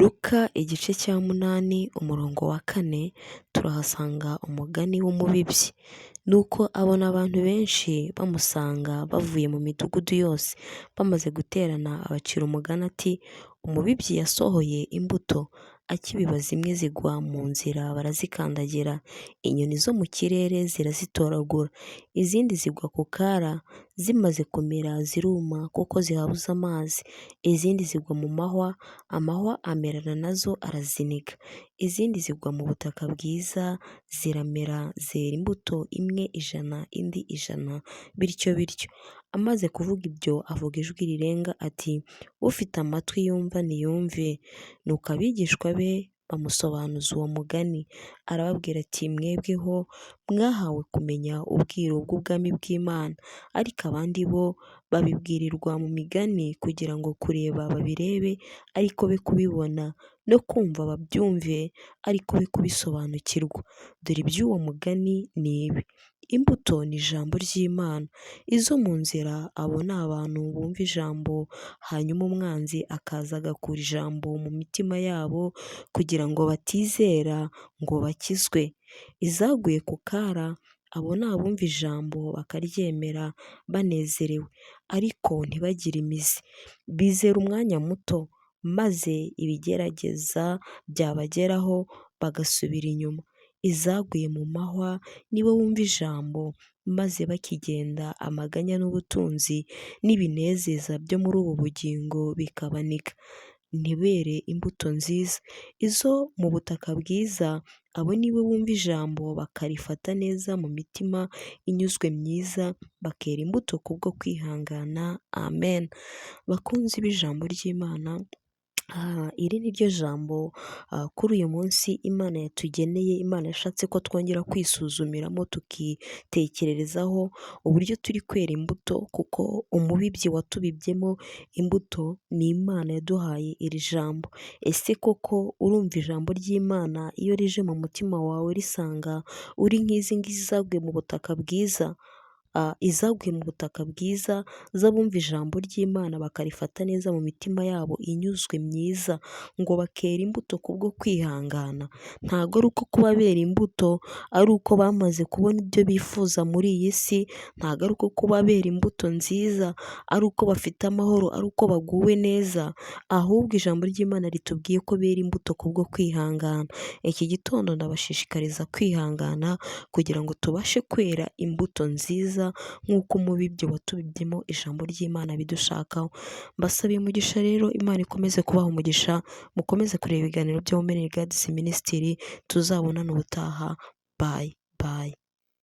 Luka igice cya 8 umurongo wa 4 turahasanga umugani w'umubibyi. Nuko abona abantu benshi bamusanga bavuye mu midugudu yose, bamaze guterana abacira umugani ati: "Umubibyi yasohoye imbuto, akibiba zimwe zigwa mu nzira barazikandagira, inyoni zo mu kirere zirazitoragura, izindi zigwa ku kara, zimaze kumera ziruma kuko zihabuze amazi, izindi zigwa mu mahwa, amahwa amerana nazo araziniga, izindi zigwa mu butaka bwiza ziramera zera imbuto, imwe 100 indi 100 bityo bityo." Amaze kuvuga ibyo avuga ijwi rirenga ati: "Ufite amatwi yumva niyumve." Nuko abigishwa be bamusobanuza uwo mugani, arababwira ati: "Mwebweho mwahawe kumenya ubwiru bw'ubwami bw'Imana, ariko abandi bo babibwirirwa mu migani kugira ngo kureba babirebe ariko be kubibona, no kumva babyumve ariko be kubisobanukirwa. Dore iby'uwo mugani ni ibi: imbuto ni ijambo ry'Imana, izo mu nzira abo ni abantu bumva ijambo, hanyuma umwanzi akaza agakura ijambo mu mitima yabo kugira ngo batizera ngo bakizwe. Izaguye ku kara abo ni abumva ijambo bakaryemera banezerewe, ariko ntibagire imizi, bizera umwanya muto, maze ibigerageza byabageraho bagasubira inyuma. Izaguye mu mahwa nibo bumva ijambo, maze bakigenda amaganya n'ubutunzi n'ibinezeza byo muri ubu bugingo bikabaniga, ntibere imbuto nziza. Izo mu butaka bwiza abo nibo bumva ijambo bakarifata neza mu mitima inyuzwe myiza, bakera imbuto kubwo kwihangana. Amen." Bakunzi b'ijambo ry'Imana, iri ni ryo jambo kuri uyu munsi Imana yatugeneye, Imana yashatse ko twongera kwisuzumiramo tukitekererezaho uburyo turi kwera imbuto, kuko umubibyi watubibyemo imbuto ni Imana yaduhaye iri jambo. Ese koko urumva ijambo ry'Imana iyo rije mu mutima wawe risanga uri nk'izi ngizi zaguye mu butaka bwiza? Izaguye mu butaka bwiza z'abumva ijambo ry'Imana bakarifata neza mu mitima yabo inyuzwe myiza, ngo bakera imbuto kubwo kwihangana. Ntabwo ari uko kuba bera imbuto ari uko bamaze kubona ibyo bifuza muri iyi si, ntabwo ari uko kuba bera imbuto nziza ari uko bafite amahoro, ari uko baguwe neza, ahubwo ijambo ry'Imana ritubwiye ko bera imbuto kubwo kwihangana. Iki gitondo ndabashishikariza kwihangana kugira ngo tubashe kwera imbuto nziza nk'uko umubibyi watubibyemo ijambo ry'Imana bidushakaho. Mbasabiye umugisha rero, Imana ikomeze kubaha umugisha, mukomeze kureba ibiganiro bya Women in God's Ministry, tuzabonane ubutaha. Bye bye.